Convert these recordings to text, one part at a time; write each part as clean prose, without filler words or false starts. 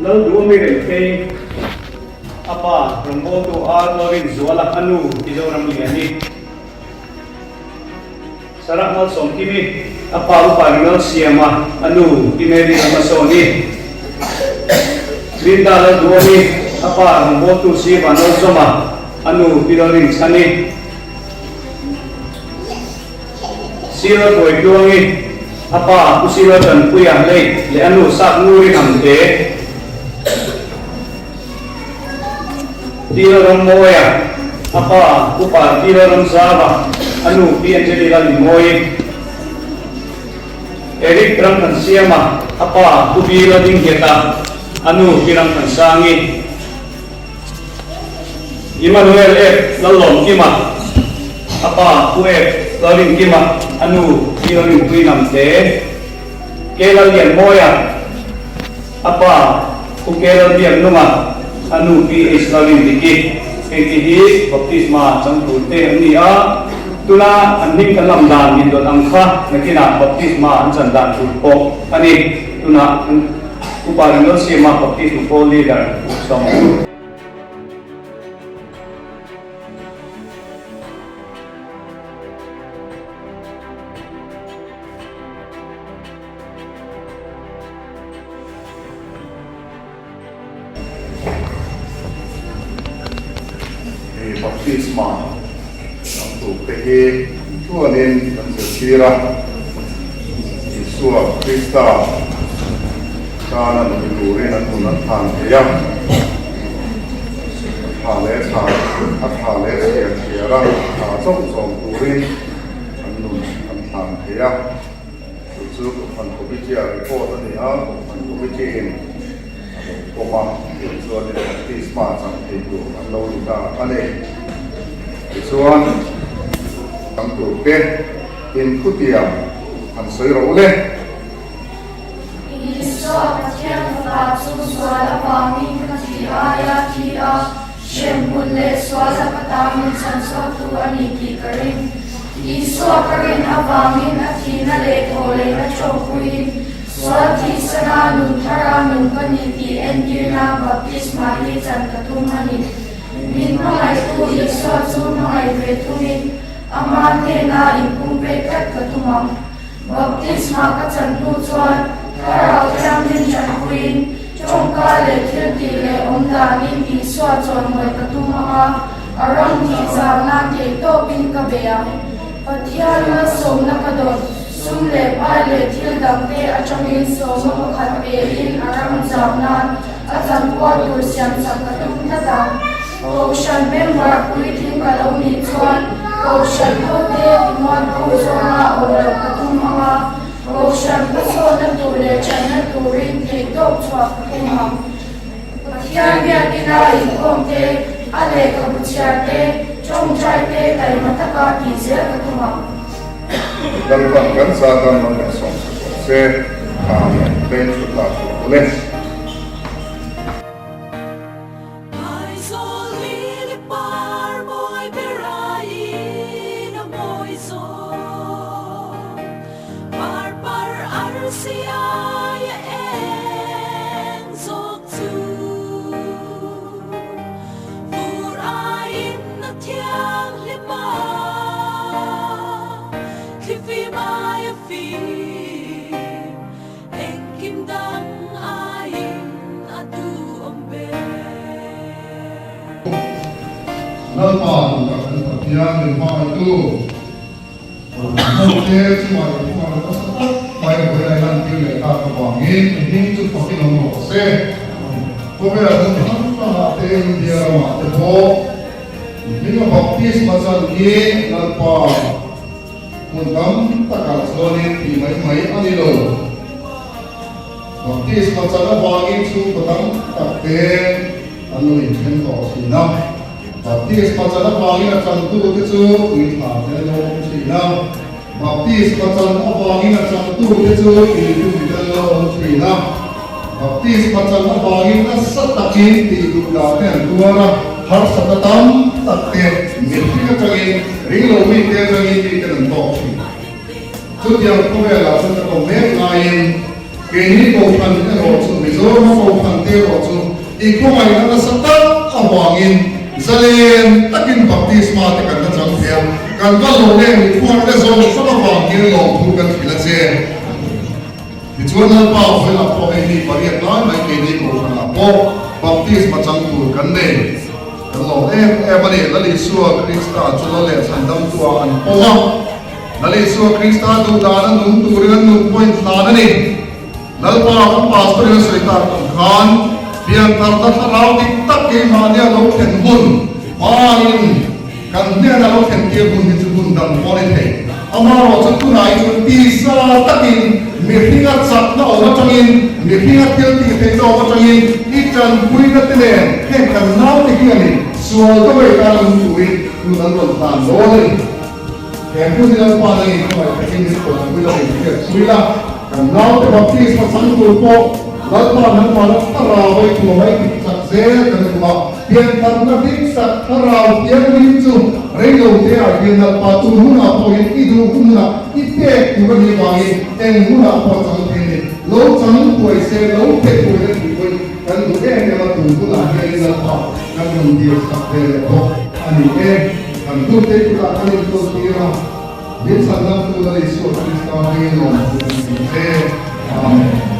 Lalduhawmi Renthei, a pa rawngbawltu R Lalrinzuala, a nu Pi Zoramliani. Sarah Malsawmkimi, a pa upa Ringal Siama, a nu Pi Mary Ramasawni. Linda Lalduhawmi, a pa rawngbawltu Si Vanlalzawma, a nu Pi Lalrinchhani. Sir Buaitluangi, a pa Pu Sir Tanpuia lei leh a nu Sap Nguri Hnamte, Pi Lalrammawia, a pa Pu Parti Lalramzava, a nu Pi Angeli Lalnimawii, Eric Ramthansiama, a pa Pu Bi Lalinghiata, a nu Pi Ramthansangi. Emmanuel F. Lallawmkima, a pa Pu F. Lalrinkima, a nu Pi Lalrinpuii Namte, K. Lallianmawia, a pa Pu K. Lalbiaknunga, a nu Pi H. Lalrindiki. Hei te hi baptisma chang tur te an ni a, tuna an hming kan lam dan indawt ang kha nakinah baptisma an chan dan tur pawh a ni. Tunah an. Upa Ringawl Siama Baptisma Pawl Leader Sawm. Hei baptisma kan tuk te hi chuanin kan zirtir a, Isua Krista tana nui turin an nun an thlan thei a, a tha leh tha, a tha leh chhiar chhiar a, tha chauh zawm turin an nun an thlan thei a. Chu chu Kohhran Committee-a report a ni a, Kohhran Committee-in a lo pawm a, tih chuanin baptisma chang thei tur an lo ni ta a ni. Tichuan, chang turte inthutiam han sawi ro le. Isua Pathian Fapa chu sual avangin ka thi aia thi a, hremhmun leh sual laka tamin chhanchhuaktu a ni tih ka ring. Isua ka rin avangin a thihna leh thawhlehna ṭawngpuiin sual thihsana nun thara nung ka ni tih entirna baptisma hi chan ka tum a ni. Min hmangaihtu Isua chu hmangaih ve thungin ama hnena inpumpek tlat ka tum ang. Baptisma ka chan hnu chuan Thlarau Thianghlim ṭanpuiin ṭawngka leh thiltih leh awm danin Isua chawnmawih ka tum ang a, a ram tih zau nan theih tawpin ka bei ang. Pathian malsawmna ka dawn, sum leh pai leh thil dangte aṭangin sawma pakhat pein a ram zau nan a chanpual tur siamchak ka tum tlat ang. Kohhran member puitling ka lo nih chuan Kohhran hote timuanphu zawnga awm loh ka tum ang a, Kohhran hmasawnna tur leh thatna turin theihtawp chhuah ka tum ang. Pathian biakina inkhawm te, a lehkhabu chhiar te, tawngtai te taima taka tih zel ka tum ang. Lalpan kan zatan rawn leh sawmsak rawh se. Amen. Tlem chhut lah chhuah ule. Engkim dang aiin a duhawm ber. Lalpa duhtak kan Pathian min hmangaihtu Hmangte chungah i hmangaih nasa tak mai vawiin a lantir leh tak avangin i hming chu fakin awm rawh se. Khawvel hmun hrang hrangah te India ramah te pawh i hming a baptisma chan hi Lalpa Hmun tam takah chuanin tih mai mai a ni lo. Baptisma chan avangin chhungkaw tam tak te an lo inthen tawh thin a. Baptisma chan avangin a changtute chu puithla te an lo awm thin a. Baptisma chan avangin a changtute chu tihtum te an lo awm thin a. Baptisma chan avangin nasa takin tih duh dah te an tuar a, harsatna tam tak te mihring atangin, ringlo mite atangin miten an tawk thin. Chutiang khawvelah chuan ka tawng mek laiin Keini Kohhran erawh chu Mizorama Kohhran te erawh chu i khawngaihna nasa tak avangin zalen takin baptisma te kan la chang thei a, kan va lo leh mi khuarna zawng zawng avang hian lawmthu kan hrilh a che. Tichuan Lalpa vawilah pawh hei mi pariat lai mai keini Kohhranah pawh baptisma chang tur kan nei. Kan lawm em em a ni. Lal Isua Krista chu Lal leh Chhandamtua an pawm a. Lal Isua Krista duh dana nung turin an nun pawhin hlan a ni. Lalpa kan Pastor in a sawi tak ang khan piantharna thlarau dik tak keimahnia lo thlen hun hmain kan hnena lo thlen tir hun hi chu hun dang pawh a ni thei. Amaherawhchu tunah hi chuan tisa takin mihringa chakna awm atangin, mihringa thil tih theihna awm atangin i tanpuina te nen heng kan naute hianin sual dawei tan a nung turin tun an rawn hlan dawn a ni. He hun hi Lalpa nangin khawngaih takin min tawnpui la, min hriatpui la, kan naute baptisma chang tur pawh Lalpa nangmahna thlarau a i thuam a i dik chak zel kan duh a, piantharna dik tak thlarau thianghlim chu reilo te ah hian Lalpa tun hunah pawh hian i duh hun hunah i pek tur a nih vangin eng hunah pawh chang thei a ni. Lo chang huai se, lo pe huai a tih pawhin kan duh em em a, tun hunah hianin Lalpa kan rawn dir chak ve leh bawk a ni e. Kan hnute kutah kan intawntir a, min chhandamtu Lal Isua Krista hmingin lawmthu kan ti che. Amen.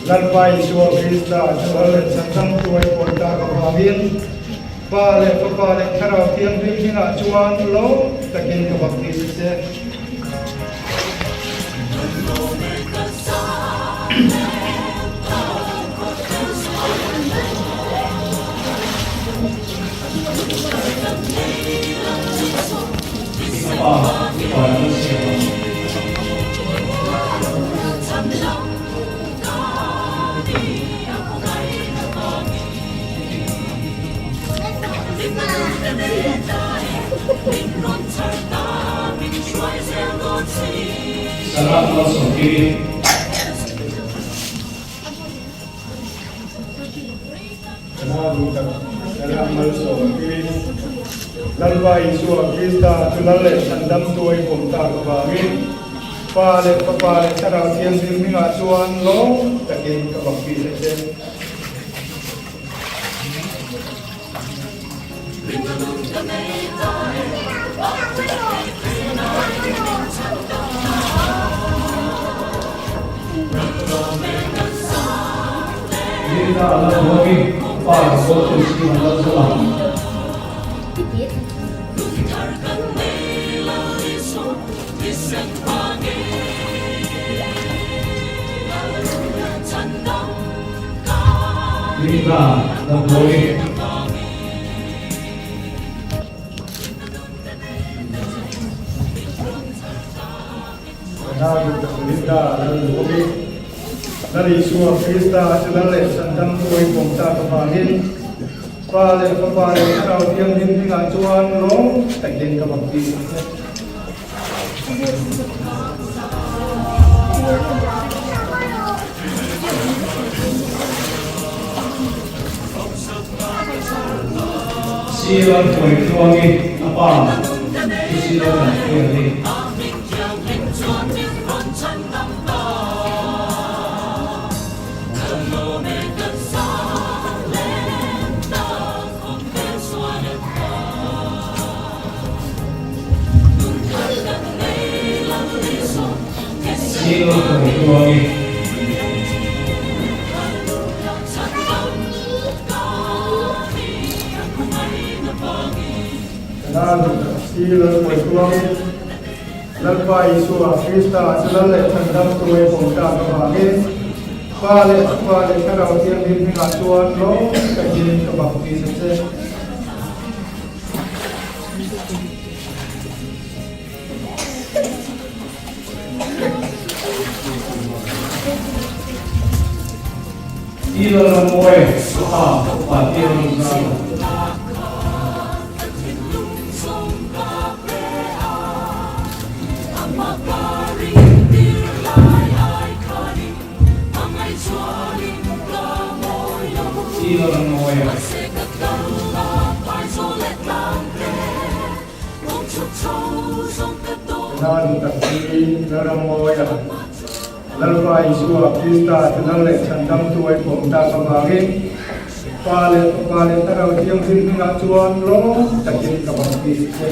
Lalpa Isua Krista chu hal leh chhandam tuai pawn tak avangin Pa leh Fapa leh Thlarau Thianghlim hmingah chuan lawm takin ka baptis a che. Sarah Malsawmkimi. Lalpa Isua Krista chu Lal leh Chhandamtu a inpawm tak avangin Pa leh Fapa leh Thlarau Thianghlim hmingah chuan lawm takin ka baptis a che. Linda a la buai i, a pa in goal thun si an la zawh ang. Linda a la buai i. Lal Isua Krista chu Lal leh Chhandam tuai pawm tak avangin Pa leh Fapa leh Thlarau Thianghlim hmingah chuan lawm takin ka baptis ang che. Sir an tuai tluangi a pa chu sir an kan pui a ni. Sir an tuai tluangi. Lalpa Isua Krista chu Lal leh Chhandamtu e pawm tak avangin Pa leh Fapa leh Thlarau Thianghlim hmingah chuan lawm takin ka baptis a che. T Lalrammawi, a pa, Upa T Lalramzama. T Lalrammawi. Nan tak hi Lalrammawia, Lalpa Isua Krista chu Lal leh Chhandamtu a pawm tak avangin Pa leh Fapa leh Thlarau Thianghlim hnungah chuan lawm takin ka baptis che.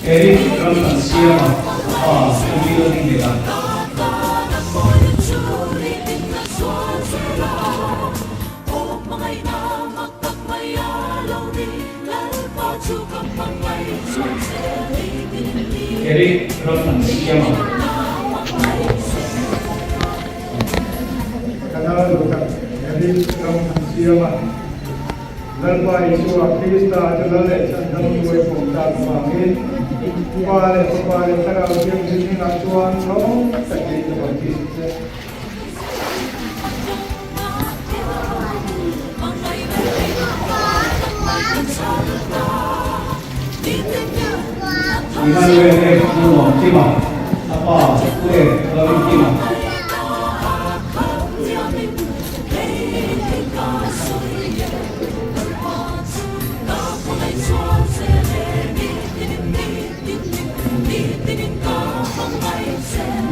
Eric ram kan siam a, pa Pu Bill ding leh a. Eric ram kan siam a. Ka nau duh tak Eric ram kan siam a. Lalpa Isua Krista chu Lal leh Chhandamtu a pawm tak avangin Pa leh Fapa leh Thlarau Thianghlim hnenah chuan hlawm takin ka baptis che. Emmanuel F. Lalawmkima, a pa Pu F. Lalrinkima.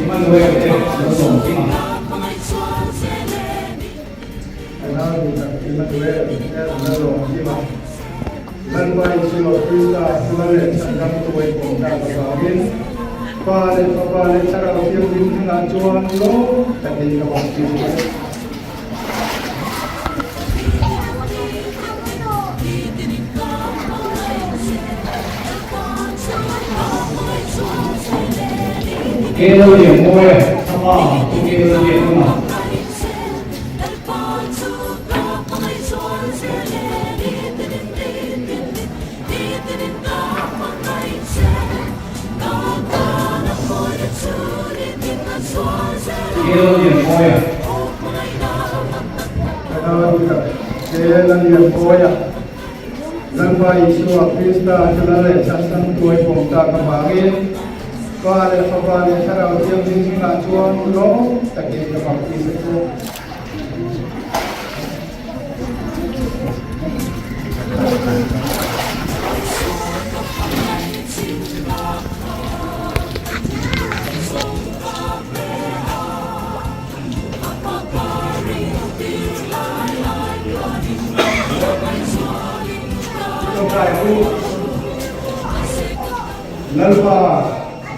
Emmanuel F. Lalawmkima. Lalpa Isua Krista Sual leh Chhandamtu a pawm tak avangin Pa leh Fapa leh Thlarau Thianghlim hnungah chuan lawm takin ka baptis che. Kelallianmawia, a pa Pu Kelallianawma. Kelallianmawia. Ka nau tak Kelallianmawia, Lalpa Isua Krista chu Lal leh Chhandamtu a pawm tak avangin Pa leh Fapa leh Thlarau Thianghlim hmingah chuan lawm takin ka baptis a che. Lalpa,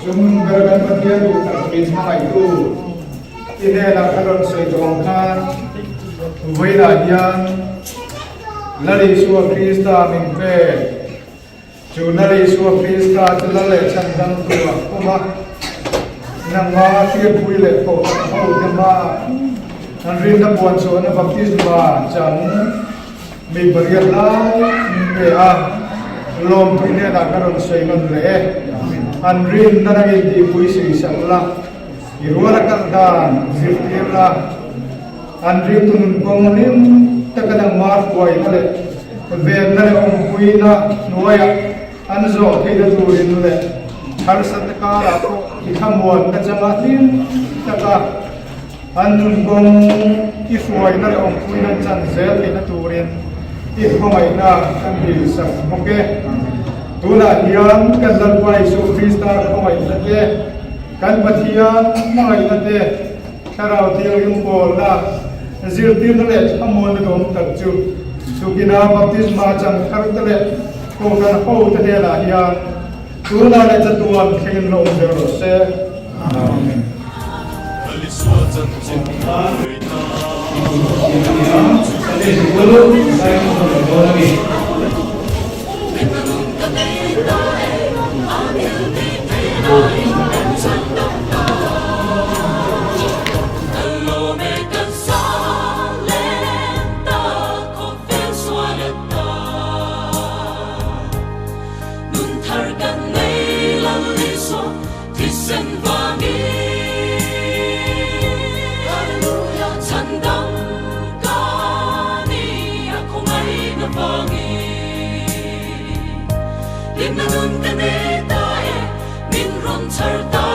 chung ber kan Pathian duh tak min hmangaihtu i hnenah ka rawn sawi tawh ang khan vawiinah hian Lal Isua Krista min pek. Chu Lal Isua Krista chu Lal leh Chhandamtu a pawm a, nangma hriatpui leh kohhran ho te hmaah an rinna puan chhuahna baptisma chan mi pariat lai min pe a, lawmpui hnenah ka rawn sawi nawn leh e. An rinna nangin tihpui suisak la, i rual a kalh dan zirtir la. An ringtu nun kawng hlim taka nangma hruaina leh venna leh awmpuina hnuaiah an zawh theihna turin leh harsatna karah pawh i thlamuanna changa hlim taka an nun kawng i hruaina leh awmpuina an chan zel theihna turin i khawngaihna kan dilsak bawk e. Tunah hian kan Lalpa Isua Krista khawngaihna te, kan Pathian hmangaihna te, Thlarau Thianghlim pawlna, zirtirna leh thlamuanna dawm tak chu Chukina baptisma chang thar te leh Kohhran ho te hnenah hian tunah leh chatuan thlengin lo awm zel rawh se. Amen. Hlimna nun ka nei ta e, min rawn chhar ta.